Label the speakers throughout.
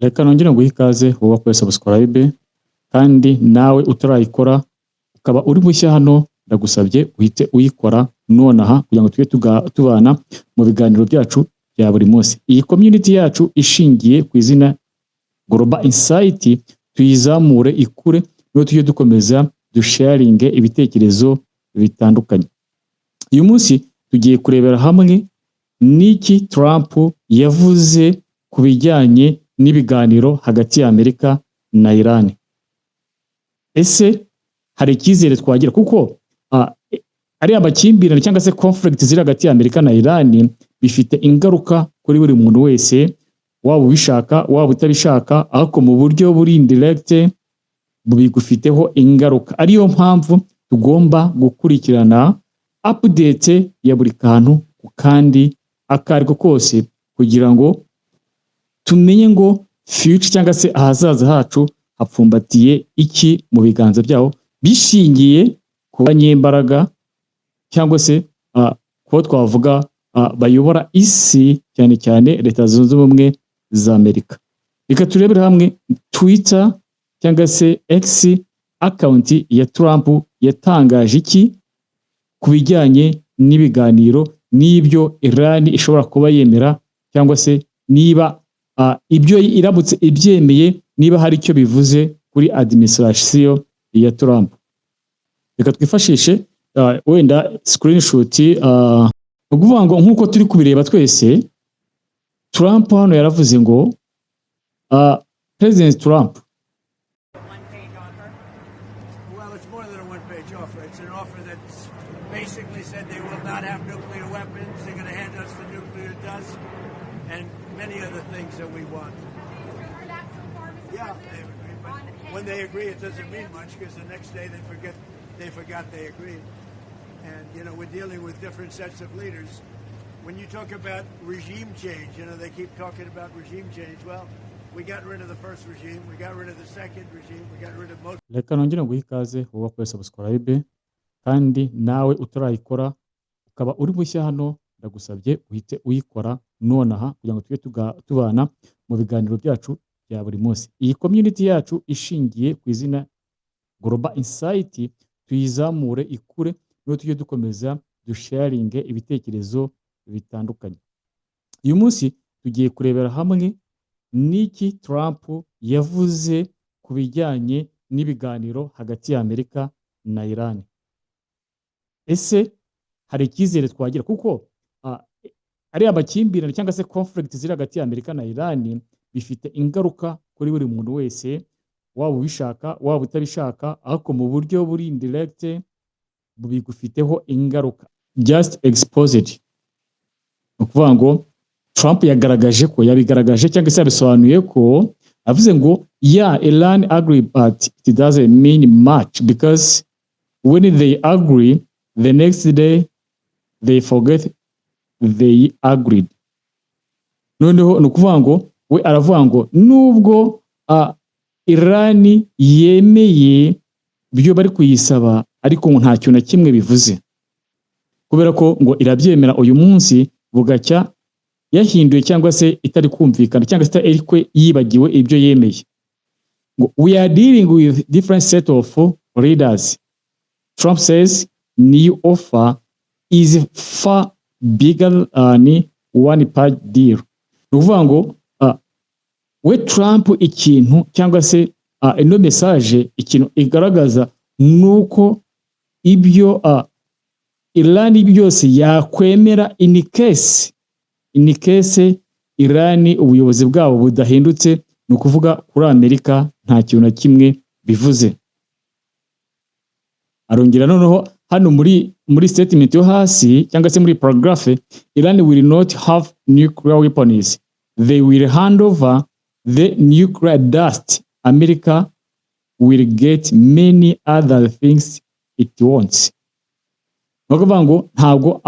Speaker 1: Reka nongere nguhe ikaze wowe wakoze subscribe, kandi nawe utarayikora ukaba uri mushya hano, ndagusabye uhite uyikora nonaha kugira ngo tujye tubana mu biganiro byacu bya buri munsi. Iyi community yacu ishingiye ku izina Global Insight tuyizamure ikure, niho tujye dukomeza dusharinge ibitekerezo bitandukanye. Uyu munsi tugiye kurebera hamwe n'iki Trump yavuze ku bijyanye n'ibiganiro hagati ya Amerika na Iran. Ese hari icyizere twagira? Kuko ariya makimbirane cyangwa se conflict ziri hagati ya Amerika na Iran bifite ingaruka kuri buri muntu wese, waba ubishaka, waba utabishaka, ariko mu buryo buri indirect bigufiteho ingaruka. Ariyo mpamvu tugomba gukurikirana update ya buri kantu ku kandi ako ariko kose, kugira ngo tumenye ngo future cyangwa se ahazaza hacu hapfumbatiye iki mu biganza byabo, bishingiye ku banyembaraga cyangwa se kubo twavuga bayobora isi, cyane cyane Leta Zunze Ubumwe za Amerika. Reka turebere hamwe Twitter cyangwa se X account ya Trump yatangaje iki ku bijyanye n'ibiganiro n'ibyo Iran ishobora kuba yemera, cyangwa se niba ibyo iramutse ibyemeye, niba hari icyo bivuze kuri administration ya Trump. Reka twifashishe wenda screenshot. Ni ukuvuga ngo nk'uko turi kubireba twese, Trump hano yaravuze ngo President Trump
Speaker 2: One-page offer.
Speaker 3: Well, it's more than a one-page offer. It's an offer that's basically said they will not have nuclear weapons. They're going to hand us the nuclear dust and many other things that we want.
Speaker 2: Agree for that so far, Mr.
Speaker 3: Yeah,
Speaker 2: President?
Speaker 3: they agree. But
Speaker 2: On
Speaker 3: when they agree, it doesn't mean much because the next day they forgot they agreed. And we're dealing with different sets of leaders. When you talk about regime change, they keep talking about regime change. Well, we got rid of the first regime. We got rid of the second regime. We got rid of most.
Speaker 1: Reka nongere nguhe ikaze wowe wakoze subscribe, kandi nawe utarayikora ukaba uri mushya hano, ndagusabye uhite uyikora nonaha kugira ngo tujye tubana mu biganiro byacu bya buri munsi. Iyi community yacu ishingiye ku izina Global Insight tuyizamure ikure, niho tujye dukomeza dusharinge ibitekerezo bitandukanye. Uyu munsi tugiye kurebera hamwe n'iki Trump yavuze ku bijyanye n'ibiganiro hagati ya Amerika na Iran. Ese hari icyizere twagira? Kuko ariya makimbirane cyangwa se conflict ziri hagati ya Amerika na Iran bifite ingaruka kuri buri muntu wese, waba ubishaka, waba utabishaka, ariko mu buryo buri indirect bigufiteho ingaruka. Just exposed, ni ukuvuga ngo Trump yagaragaje ko, yabigaragaje cyangwa se yabisobanuye ko avuze ngo: "Yeah, Iran agree, but it doesn't mean much because when they agree, the next day they forget they agreed." Noneho ni ukuvuga ngo we aravuga ngo nubwo Iran yemeye ibyo bari kuyisaba, ariko ngo nta kintu na kimwe bivuze, kubera ko ngo irabyemera uyu munsi, bugacya yahinduye cyangwa se itari kumvikana cyangwa se ariko yibagiwe ibyo yemeye. Ngo "We are dealing with different set of leaders." Trump says new offer is far bigger than one page deal. Ni ukuvuga ngo we Trump ikintu cyangwa se ino message ikintu igaragaza ni uko ibyo Iran byose yakwemera, in case Iran ubuyobozi bwabo budahindutse, ni ukuvuga kuri Amerika nta kintu na kimwe bivuze. Arongera noneho hano muri statement yo hasi cyangwa se muri paragraphe: "Iran will not have nuclear weapons. They will hand over the nuclear dust. America will get many other things it wants." Ni ukuvuga ngo ntabwo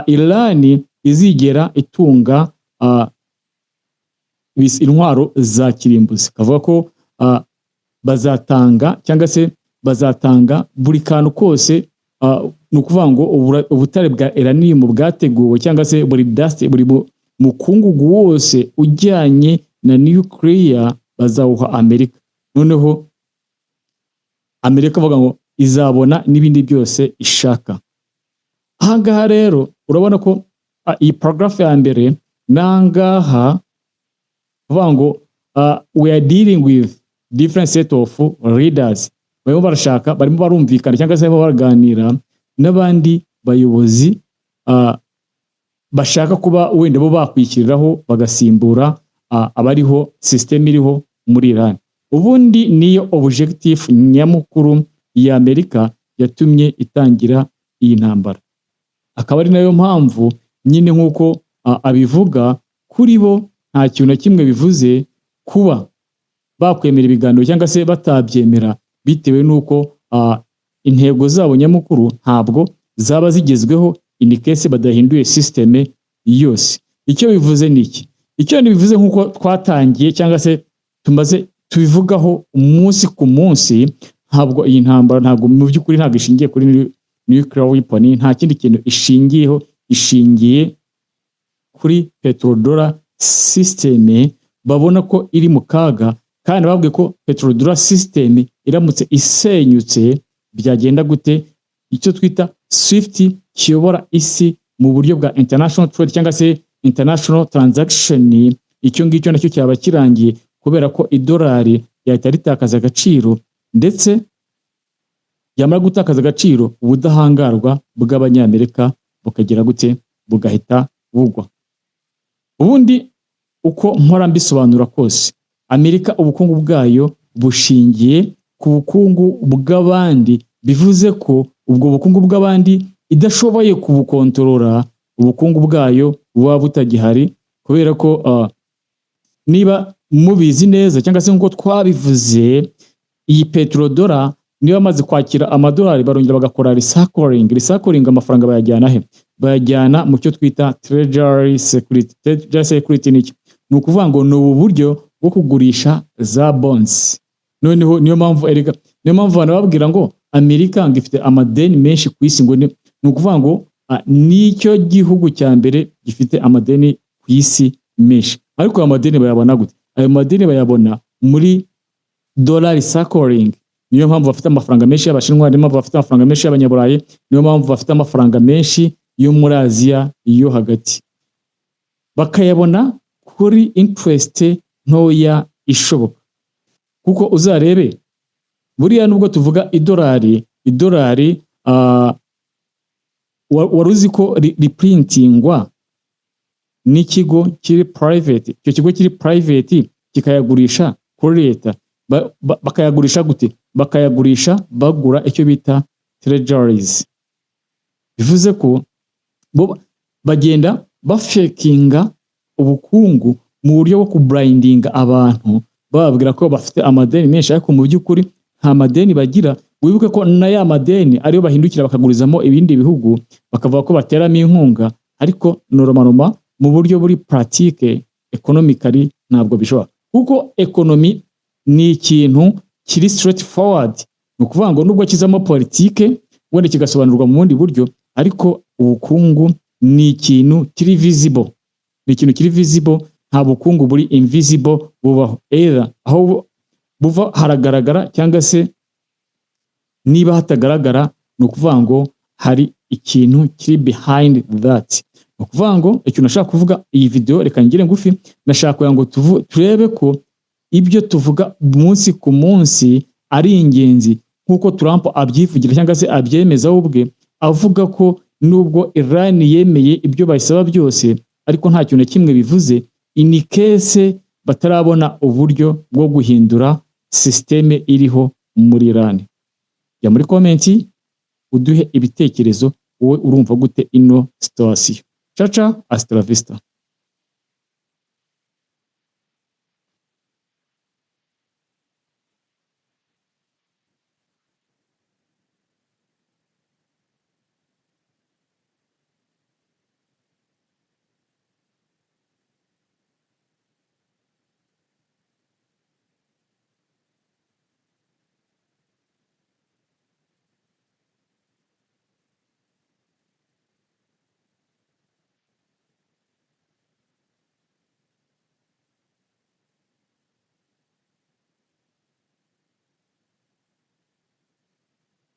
Speaker 1: Iran izigera itunga intwaro za kirimbuzi. Kavuga ko bazatanga cyangwa se bazatanga buri kantu kose. Ni ukuvuga ngo ubutare bwa uranium bwateguwe cyangwa se buri dust, buri mukungugu wose ujyanye na nuclear. Bazawuha Amerika. Noneho Amerika avuga ngo izabona n'ibindi byose ishaka. Ahangaha rero urabona ko iyi paragraph ya mbere nangaha kuvuga ngo we are dealing with different set of leaders. Barimo barashaka, barimo barumvikana cyangwa se barimo baraganira n'abandi bayobozi bashaka kuba wenda bo bakwishyiriraho bagasimbura abariho, system iriho muri Iran. Ubundi niyo objective nyamukuru ya Amerika yatumye itangira iyi ntambara, akaba ari nayo mpamvu nyine nk'uko abivuga, kuri bo nta kintu na kimwe bivuze kuba bakwemera ibiganiro cyangwa se batabyemera, bitewe n'uko intego zabo nyamukuru ntabwo zaba zigezweho in case badahinduye system yose. Icyo bivuze ni iki? Icyo bivuze, nk'uko twatangiye cyangwa se tumaze tubivugaho umunsi ku munsi, ntabwo iyi ntambara, ntabwo mu by'ukuri ntabwo ishingiye kuri nuclear weapon. Nta kindi kintu ishingiyeho, ishingiye kuri petrodollar system babona ko iri mu kaga. Kandi babwiye ko petrodollar system iramutse isenyutse byagenda gute? Icyo twita SWIFT kiyobora isi mu buryo bwa international trade cyangwa se international transaction, icyo ngicyo nacyo cyaba kirangiye, kubera ko idolari ryahita ritakaza agaciro, ndetse ryamara gutakaza agaciro ubudahangarwa bw'Abanyamerika bukagira gute? Bugahita bugwa. Ubundi uko mpora mbisobanura kose, Amerika ubukungu bwayo bushingiye ku bukungu bw'abandi. Bivuze ko ubwo bukungu bw'abandi idashoboye kubukontorora, ubukungu bwayo buba butagihari, kubera ko niba mubizi neza cyangwa se nk'uko twabivuze, iyi petrodollar niba bamaze kwakira amadolari barongera bagakora recycling. Recycling, amafaranga bayajyana he? Bayajyana mu cyo twita treasury security. Treasury security ni iki? Ni ukuvuga ngo ni ubu buryo bwo kugurisha za bonds. Noneho niyo mpamvu erega, niyo mpamvu abantu babwira ngo Amerika ngo ifite amadeni menshi ku isi, ngo ni ukuvuga ngo nicyo gihugu cya mbere gifite amadeni ku isi menshi. Ariko ayo madeni bayabona gute? Ayo madeni bayabona muri dollar recycling. Niyo mpamvu bafite amafaranga menshi y'Abashinwa, niyo mpamvu bafite amafaranga menshi y'Abanyaburayi, niyo mpamvu bafite amafaranga menshi yo muri Aziya yo hagati, bakayabona kuri interest ntoya ishoboka. Kuko uzarebe buriya nubwo tuvuga idolari, idolari wari uzi ko riprintingwa n'ikigo kiri private? Icyo kigo kiri private kikayagurisha kuri leta. Bakayagurisha gute? Bakayagurisha bagura icyo bita treasuries. Bivuze ko bo bagenda bafakinga ubukungu mu buryo bwo kublindinga abantu, bababwira ko bafite amadeni menshi, ariko mu by'ukuri nta madeni bagira. Wibuke ko na ya madeni ariyo bahindukira bakagurizamo ibindi bihugu, bakavuga ko bateramo inkunga, ariko normalement mu buryo buri pratique, economically, ntabwo bishoboka, kuko economy ni ikintu kiri straight forward. Ni ukuvuga ngo nubwo kizamo politike wenda kigasobanurwa mu bundi buryo, ariko ubukungu ni ikintu kiri visible, ni ikintu kiri visible. Nta bukungu buri invisible bubaho. Either aho buva haragaragara, cyangwa se niba hatagaragara ni ukuvuga ngo hari ikintu kiri behind that. Ni ukuvuga ngo ikintu nashaka kuvuga, iyi video reka ngire ngufi, nashaka kugira ngo turebe ko ibyo tuvuga umunsi ku munsi ari ingenzi, nk'uko Trump abyivugira cyangwa se abyemeza we ubwe, avuga ko nubwo Iran yemeye ibyo bayisaba byose, ariko nta kintu na kimwe bivuze in case batarabona uburyo bwo guhindura système iriho muri Iran. Jya muri comment uduhe ibitekerezo. Wowe urumva gute ino situation? Caca, hasta la vista.